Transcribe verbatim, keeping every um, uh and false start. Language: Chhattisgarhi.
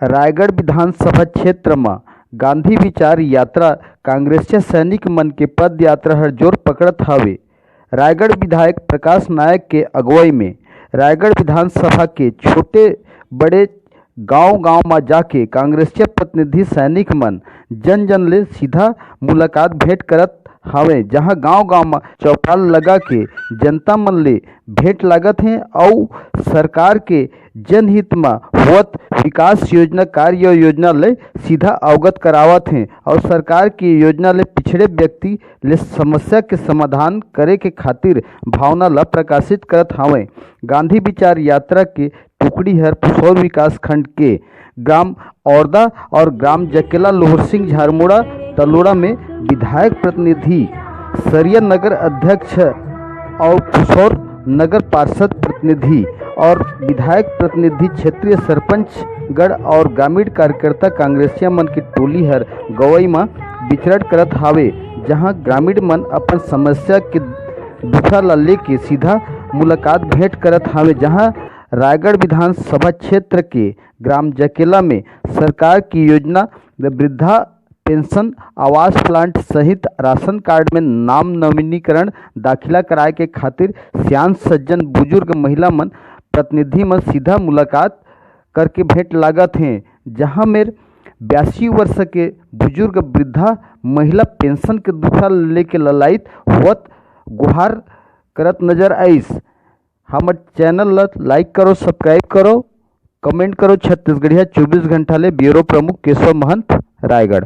रायगढ़ विधानसभा क्षेत्र म गांधी विचार यात्रा, कांग्रेसिया सैनिक मन के पद यात्रा हर जोर पकड़त हावे। रायगढ़ विधायक प्रकाश नायक के अगुवाई में रायगढ़ विधानसभा के छोटे बड़े गांव-गांव म जाके कांग्रेसिया प्रतिनिधि सैनिक मन जन-जन ले सीधा मुलाकात भेंट करत हावय, जहां गांव-गांव म चौपाल लगा के जनता मन ले भेंट लागत हे अउ सरकार के जनहित म होवत विकास योजना, कार्य योजना ले सीधा अवगत करावत हे अउ सरकार के योजना ले पिछड़े व्यक्ति ले समस्या के समाधान करे के खातिर भावना ल प्रकाशित करत हावय। गांधी विचार यात्रा के टुकड़ी हर पुसौर विकास खंड के ग्राम औरदा और ग्राम जकेला लोहरसिंह झारमुड़ा तलोड़ा में विधायक प्रतिनिधि, सरिया नगर अध्यक्ष और पुसौर नगर पार्षद प्रतिनिधि और विधायक प्रतिनिधि, क्षेत्रीय सरपंचगण और ग्रामीण कार्यकर्ता कांग्रेसिया मन के टोली हर गवई म विचरण करत हावे, जहां ग्रामीण मन अपन समस्या के दुखा ला लेके सीधा मुलाकात भेंट करत हावे, जहां रायगढ़ विधानसभा क्षेत्र के ग्राम जकेला में सरकार की योजना वृद्धा पेंशन, आवास प्लांट सहित राशन कार्ड में नाम नवीनीकरण, दाखिला कराए के खातिर सियान सज्जन बुजुर्ग महिला मन प्रतिनिधि मन सीधा मुलाकात करके भेंट लागत हें, जहां मेर बयासी वर्ष के बुजुर्ग वृद्धा महिला पेंशन के दुखा लेके ललायत होवत गुहार करत नजर आइस। हमर चैनल ल लाइक करो, सब्सक्राइब करो, कमेंट करो। छत्तीसगढ़िया चौबीस घंटा ले ब्यूरो प्रमुख केशव महंत, रायगढ़।